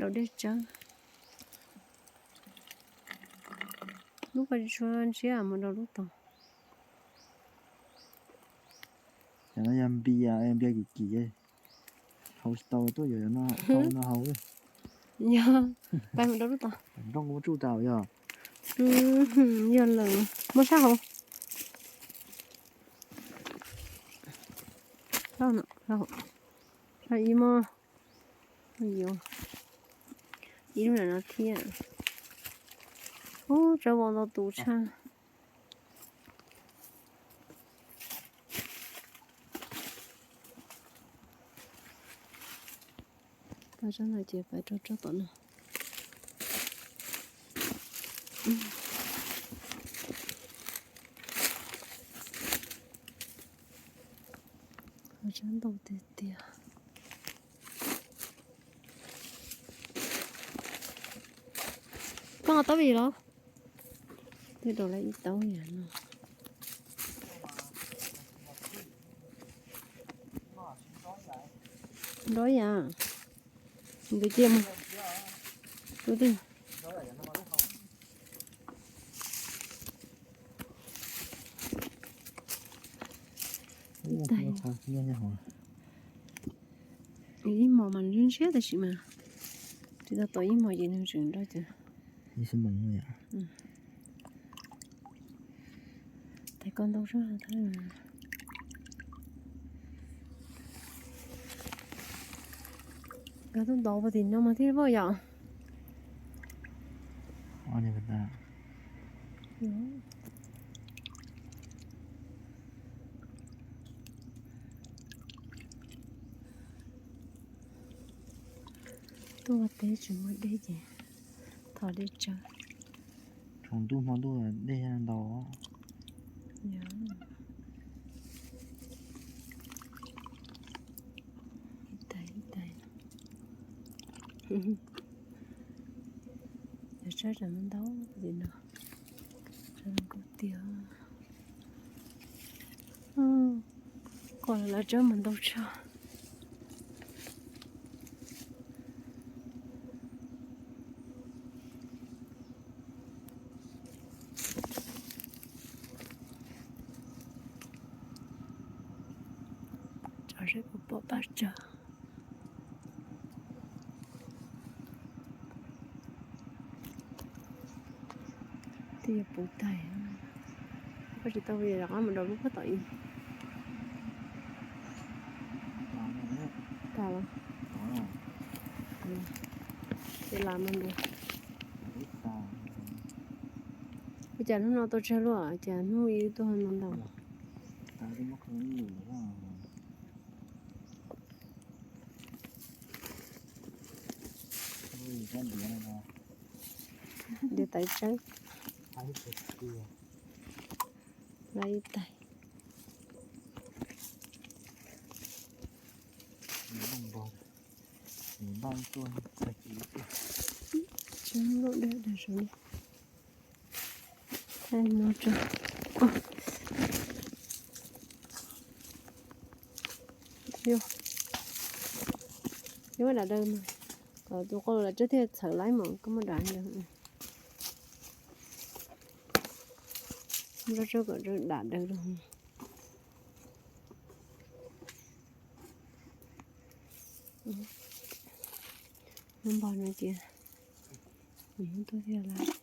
Rau dej tsawb. Lub ko tsis tshua ntshiab mus rau lub tod. Cov no yog npia, npia kim kim, haus tsis tau tuaj yuav no haus. Yog, pais mus rau lub tod. Nrooj kuv muab tsuj tas yog. Yog lawm, muab sab hauv. Ib mo, ib lub no thiab. Ub, tsawb vau ntau tus tshaj. Tau tsob ntawd ces pais rau tsob tom no. Tsob ntau tiag tiag. Koj nqa taub vim los? Twb rau lawm ib taub yam no. Nrov yam. Nkawd cia mus. Tus twg? Ib tais. Ib hmos mas ntshiab ntshiab tab sis mas tsis tau tau ib hmos ces nws tseem nrov ces. Tais ko ntau zog thiab. Nkawd tuaj ntov puag tim no mas thiaj pom yom. Tuaj ua teb tsis muaj dej ces thov dej tsawb. Tsaus ntuj hmo ntuj dej ntau. Ib tais, ib tais. Cov tsawb tseem ntau li no. Tsawb ntau tiag. Kom lawv tsawb mas ntau tshaj. Tso seb puas pom pab tsawb. Twb yuav puv tag. Koj tsis tau rov qab mus rau lub phab tom ib. Tas los? Ces lam no ntiag. Ua cas hnub no tau tsawg luaj, cas hnub ib tuaj no ntau. Ntiav tais tsawb. Lab ib tais. Tsis muaj lub dawb dag saum no. Yuav muab dam daws mas, kom tus qau los tsawb thiaj txhawv laib mas koj muab dam daws. Muab tsawb kom dam daws rau. Npog no ces nws tuaj thiaj lab.